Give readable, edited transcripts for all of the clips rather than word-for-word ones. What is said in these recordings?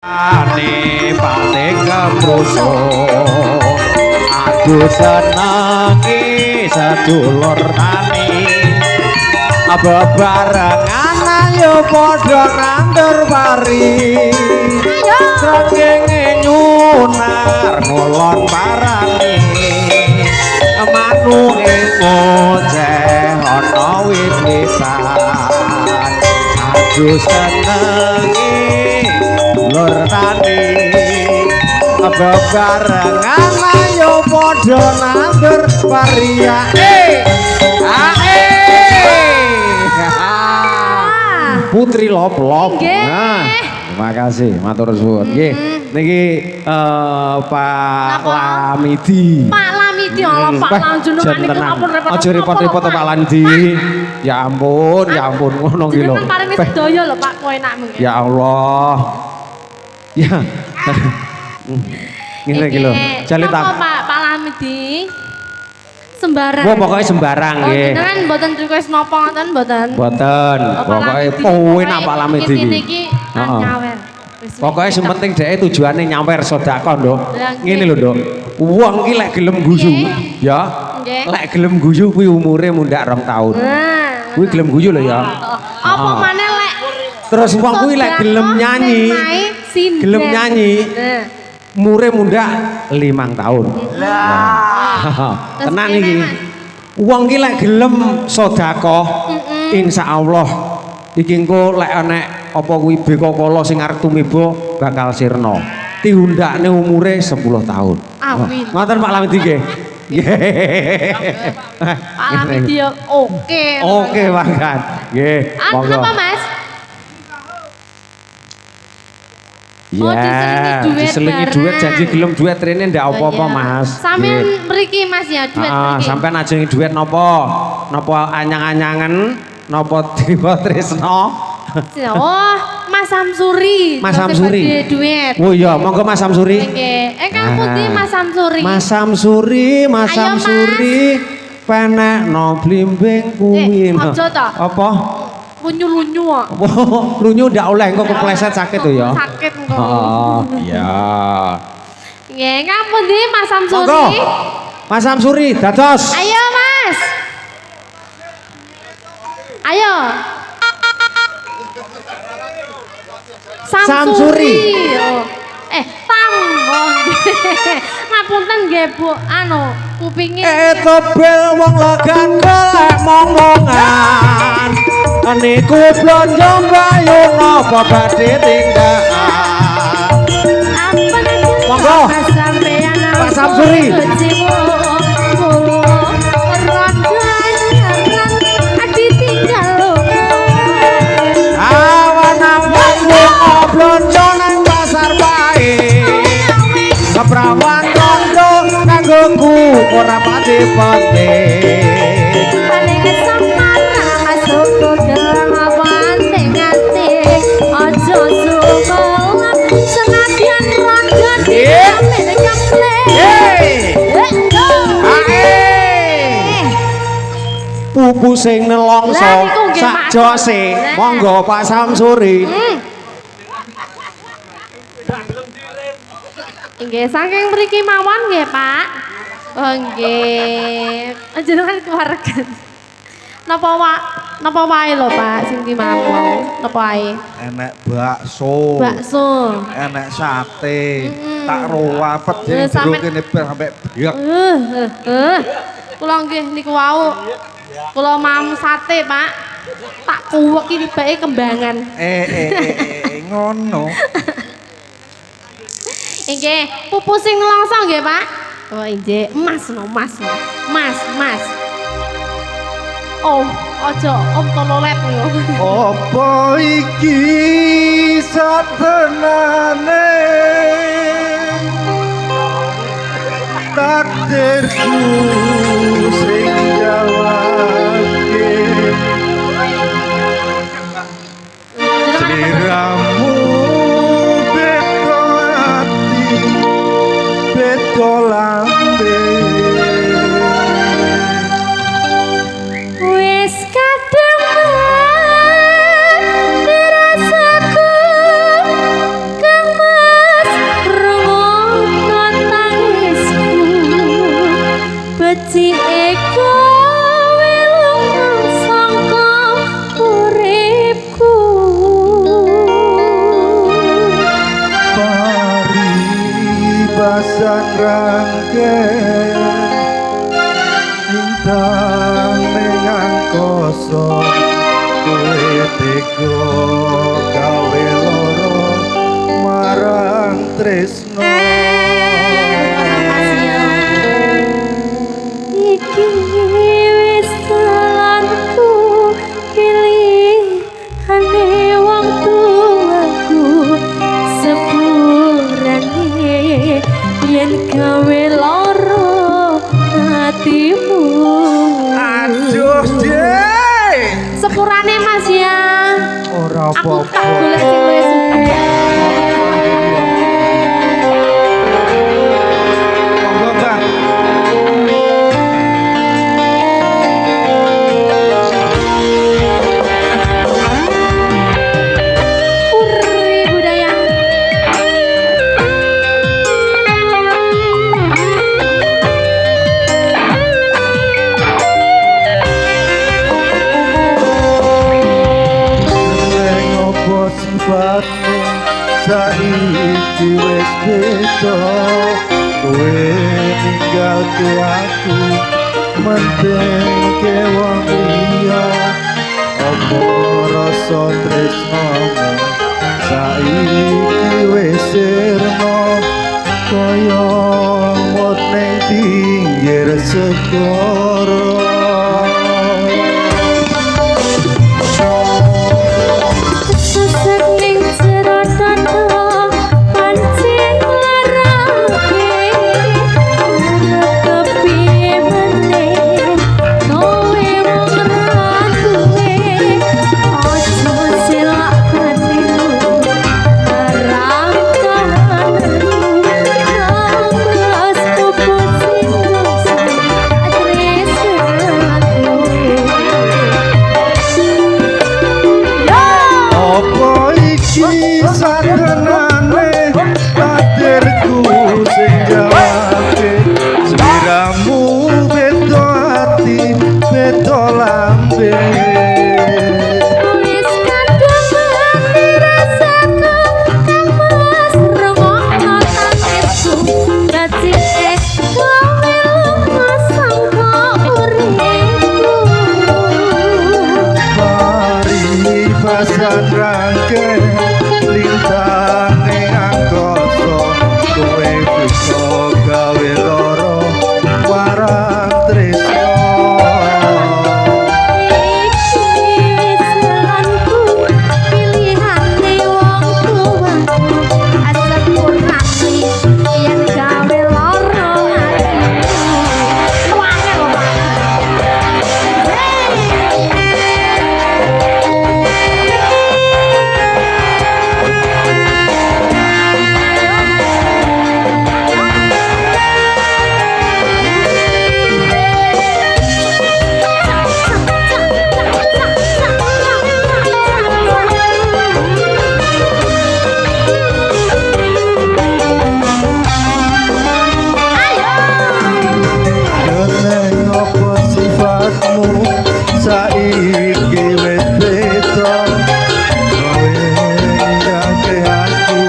Ane pate kemruso aku senengi sedulur tani bebarengan ayo padha nandur pari srengenge nyunar ngulon parani manuke ngoceh ana wit-witan aku senengi lur tani bebarengan ayo padha nandur pari. Putri Lop-lop. Nah, terima kasih matur suwun. Nggih, niki Pak Lamidi. Pak Lamidi, Allah Pak lanjenengan niku ampun repot. Aja repot-repot Pak Lamidi. Ya ampun, ya ampun ngono ki lho. Jenengan paringi sedaya lho Pak, kowe enak mungkin. Ya Allah. Ya. Ngene iki lho. Jale tak Pak Lamidi. Sembarang. Wah, pokoknya sembarang nggih. Jenengan mboten request napa ngoten mboten? Mboten. Pokoke enak Pak Lamidi iki. Niki nyawer. Pokoke sing penting dheke tujuane nyawer sedekah, Nduk. Ngene lho, Nduk. Wong ki lek gelem guyu, ya. Lek gelem guyu kuwi umure mundhak 2 tahun. Kuwi gelem guyu lho ya. Apa maneh lek terus wong kuwi lek gelem nyanyi, gelem nyanyi. Umure mundhak 5 tahun. Lah. Tenan iki. Wong ki lek gelem sedekah, insyaallah iki engko lek enek apa kuwi bekakala sing arep tumiba bakal sirna. Diundakne umure 10 tahun. Amin. Ngoten Pak Lamidi nggih. Pak Lamidi yo oke. Oke banget. Nggih, monggo. Apa Mas? Ya, oh, diselingi duit, janji gelem duit rene ndak apa-apa, Mas. Sampeyan mriki Mas ya, duit mriki. Sampeyan ajeng duit napa? Napa anyang-anyangen, napa Dewa Tresna? Oh, Mas Samsuri. Mas Samsuri. Duit. Oh iya, monggo Mas Samsuri. Nggih. Kang pundi Mas Samsuri? Mas Samsuri, Mas Samsuri, penekno blimbing kuwi. Aja ta. Apa? Lunyu-lunyu kok. Lunyu ndak oleh engko kepleset sakit to ya. Sakit engko. Heeh, iya. Nggih, ngapundi Mas Samsuri? Monggo. Mas Samsuri dados. Ayo, Mas. Ayo. Samsuri. Oh. Tam. Oh, ngapunten nggih, Bu. Anu, kupinge. Tebel wong legan golek mong-mongan. Niku blonjo mbayu napa badhe tindakan. Monggo. Pak Samsuri. Awan-awan lunga blonjo nang pasar bae. Keprawan rondo kanggo ora pati penting. Pupu sing nelongso sak jose. Monggo Pak Samsuri. Nggih, saking mriki mawon nggih, Pak. Oh nggih. Jenengan keluarga. Napa napa wae lho Pak sing dimawon? Napa wae? Enek bakso. Bakso. Enek sate. Tak ruwapet jero kene bar sampe brek. Kula nggih niku wau. Kula mam sate, Pak. Tak kuwek iki tibake kembangan. Ngono. Nggih, pupu sing nelongso nggih, Pak. Oh nggih, Mas no, Mas. Mas, Mas. Oh, aja om tololet yo. Apa iki satenane takdirku sing jawabke sliramu beda ati beda lambe. Wis kadang rasaku kang Paribasan rangke lintang ning angkasa kowe tega gawe lara marang tresno. Iki wis telanku pilihane wong tuaku sepurane yen gawe lara hatimu. Aduh, Dik. Sepurane Mas ya. Ora Aku apa-apa. tak golek sing luwih sugih. Monggo, Mbak. Uri budaya. Neng opo sifatmu saiki wis beda, kowe ninggalke aku mentingke wong liya. Apa rasa tresnamu saiki wis sirna kaya mot ning pinggir segara. Sesek ning jero dada pancen larake ora kepiye meneh kowe wong ra duwe aja selak batinku marang kahananmu kang pupus sing rasa tresnaku. Apa iki satenane takdirku sing jawabke sliramu beda ati beda lambe. Wis kadung mati rasaku kang mas rungokno tangisku bacike kowe lunga sangka uripku. Paribasan rangke lintang ing angkasa kowe bisa gawe lara marang tresna. Iki wis jalanku pilihane wong tuaku asepurane yen gawe lara atiku. Wangel lho, Pak. Keneng apa sifatmu saiki wis beda, kowe ninggalke aku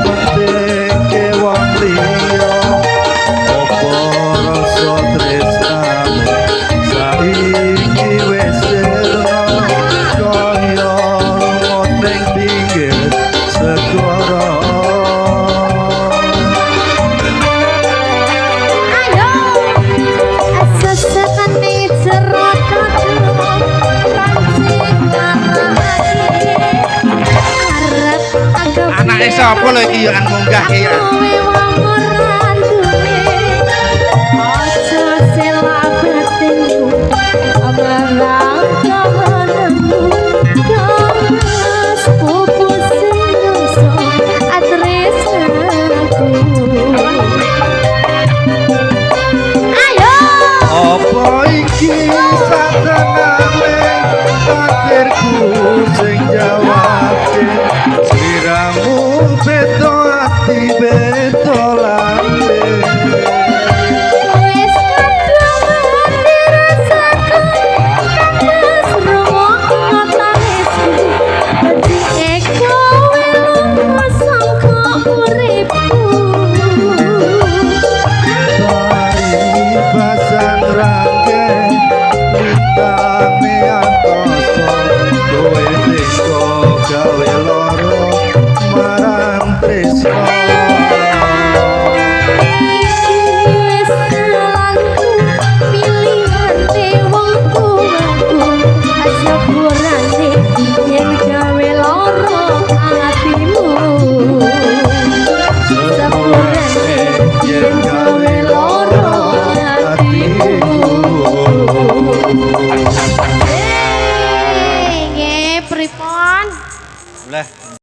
pentingke wong liya. Apa rasa tresnamu saiki wis sirna kaya lumut ning pinggir segara. Ayo, sesekane jero dada pancen larake arep aku Anake sapa lho iki yo an munggah iki ya? Kowe wong ora duwe aja selak batinku marang kahananmu kang pupus sing rasa tresnaku. Ayo. Apa iki satenane takdirku sing jawabke sliramu beda ati beda